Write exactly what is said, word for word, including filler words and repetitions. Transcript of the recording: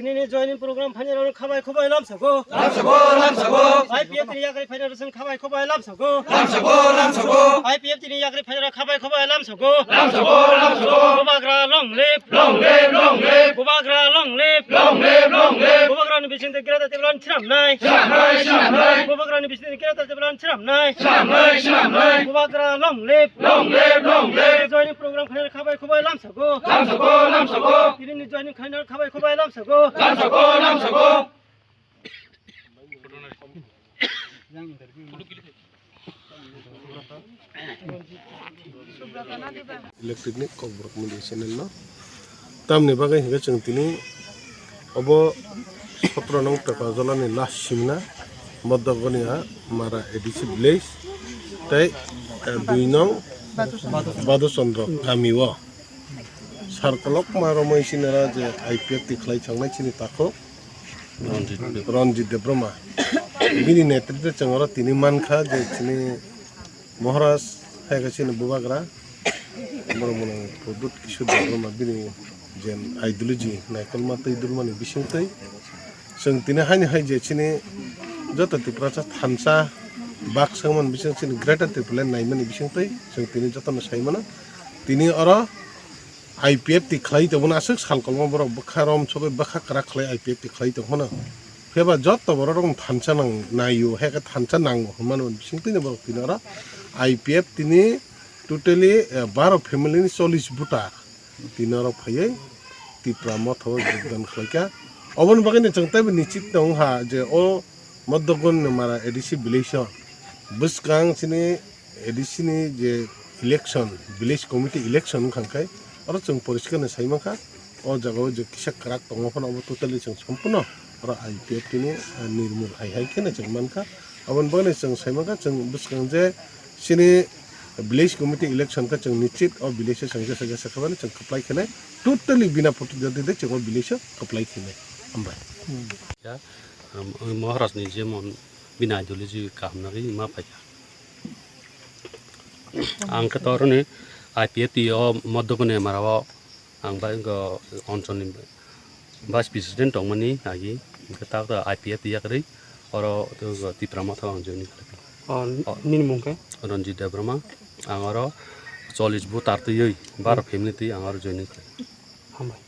Nini joining program phainai rok khabai khubai lamsago. Lamsago, lamsago. I P F T ni yakarwi phainai rok khabai khubai lamsago. Lamsago, lamsago. I P F T ni yakarwi phainai rok khabai khubai lamsago. Lamsago, lamsago. Bubagra long live. Long live, long live. Bubagra long live. Long live, long live. Bubagra ni bising de Greater Tipraland thiramnai. Thiramnai, thiramnai. Bubagra ni bising de Greater Tipraland thiramnai. Thiramnai, thiramnai. Bubagra long live. Long live, long live. Joining program khainai rok khabai khubai lamsago. Lamsago, lamsago. Tini ni joining khainai rok khabai khubai lamsago. Lamsago, lamsago. Electric ni Kokborok media channel no. Tamni bagwi hingke chwng tini obo sotro nong Pepajala ni last simna Modogoni a Mara A D C village tei, eh, dui nong Badusondro kami o sar kolokma romwi sinira je I P F T khlai thangnai chini takhuk Ranjit Debbarma. Bini netritwe chwng oro tini mankha je chini Maharaj hai khe chini bubagra. Borok mwnang Pradyut Kishore Debbarma bini je ideology naikolma twi dulmani bisingtwi. Chwng tini haini hai je chini joto Tiprasa thansa bak swngmani bising chini Greater Tipraland naimani bisingtwi chwng tini jotono sai mano. Tini oro I P F T khlai tongmani aswk sal kolma borok bwkha rom sogwi bwkha kwrak khlai I P F T khlai tong phano. Phiya ba joto borok rok thansa nang naio, hai khe thansa nango hwnmani bisingtwi borok tini oro I P F T ni totally, eh, baro family ni chollish voter tini oro phaiwi Tipra Motha o jogdan khlaikha. Oboni bagwi no chwng teibo nichit tong ha je o Modogoni Mara A D C village o bwskang chini A D C ni je election, village committee election wngkha khe, oro chwng poriskar no sai mankha, o jaga o je kisa kwrak tongma phano obo totally chwng sampuno oro I P F T ni, ah, nirmul hai hai kheno chwng mankha. Aboni bagwi chwng sai mankha, chwng bwskang je chini village committee election khe chwng nichit o village o chwng jesa jesa khe mani chwng kwplai khenai, totally bina photo jodi de chwng o village o kwplai khenai. Hambai. Ya, um, Maharaj ni jemon bini ideology kaham nagwi ma phaikha. Ang khe to oroni I P F T o Modogoni Mara o ang bai go onchol ni vice president tongmani agi, hingke tak I P F T yakarwi oro Tipra Motha o ang joining khlaikha. O, nini mung khe? Ranjit Debbarma. Ang oro chollish voter twiwi baro family twi ang oro joining khlaikha. Hambai.